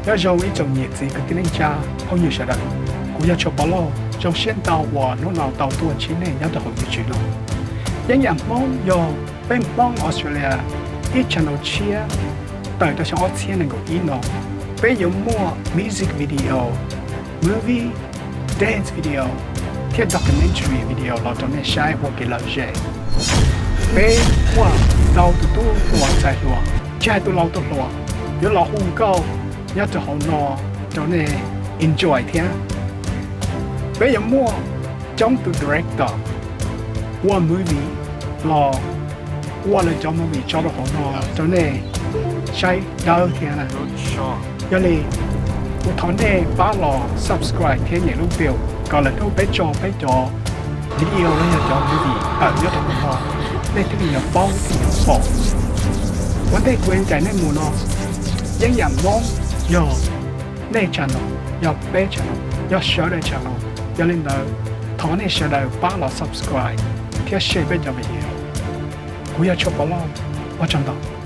Nyob zoo ib tsoom niam txiv kwv tij neej tsa, phooj ywg sawv daws. Kuv yog Tshuas Pov Lauj, zoo siab ntau uas hnub no tau tuaj ntsib nej nyob rau hauv YouTube no. Yeeb yam Hmoob yog peb Hmoob Australia ib channel tshiab tawm rau xyoo ob txhiab nees nkaum ib no. Peb yuav muaj music video, movie, dance video thiab documentary video los rau nej saib ua kev lom zem. Peb muaj ntau tus tub hluas ntxhais hluas, tsis hais tus laus tus hluas, yuav los hu nkauj nyob rau hauv no rau nej enjoy thiab. Peb yuav muaj coob tus director ua movie los ua lawv cov movie tso rau hauv no rau nej saib dawb thiab na. Yog li kuv thov nej pab los subscribe thiab nyem lub bell kom lwm hnub peb tso peb cov video los yog cov movie tawm nyob rau hauv no, nej thiaj li yuav paub thiaj yuav pom. Ua ntej kuv ev cai nej mus no, Yeeb yam Hmoob yog nej channel, yog peb channel, yog sawv daws channel. Yog li ntawd, thov nej sawv daws pab los subscribe thiab share peb cov video. Kuv yog Tshuas Pov Lauj, ua tsaug ntau.